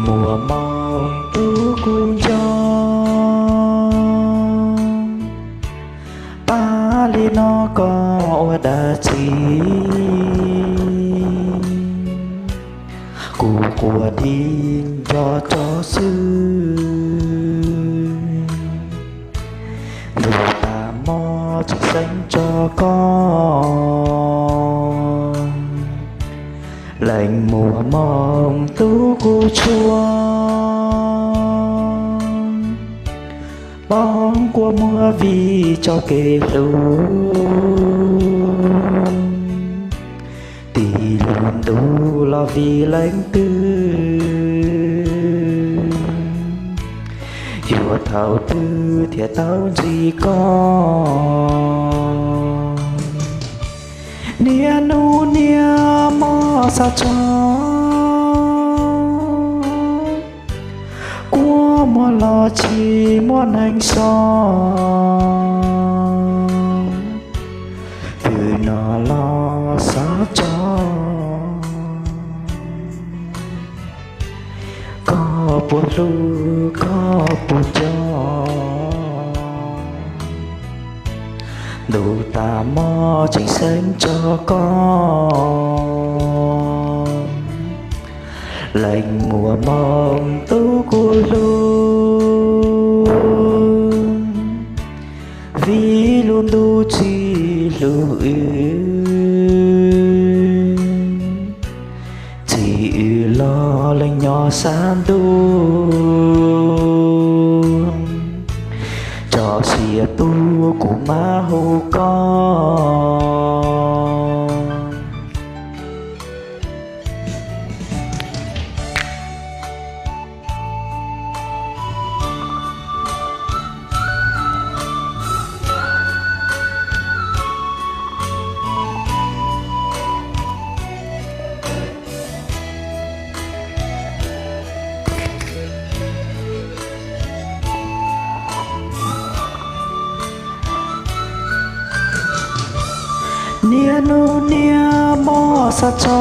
Muaj hmoo tub kuv nco, pab li no koj ua dab tsi? Kuv quaj dig nco tso xwb, lug tas mog tseem xeeb tso koj. Leej muaj hmoo tub kuv tshua, poob kua muag vim tso kev hlub. Tim lub ntuj los vim leej twg, yuav thaum twg thiaj tau ntsib koj? Niaj hnub niaj hmo xav tso, kua muag los tsis muaj neeg so. Twb hnov los xav tso, koj puas hlub koj puas nco? Ntuj tas mog tseem xeeb tso koj. Leej muaj hmoo tub kuv hlub, vim lub ntuj tsis hlub wb. Txij wb los leej nyob sab ntuj, tso siab tuaj kuv mam hu koj. Niaj hnub niaj hmo xav tso,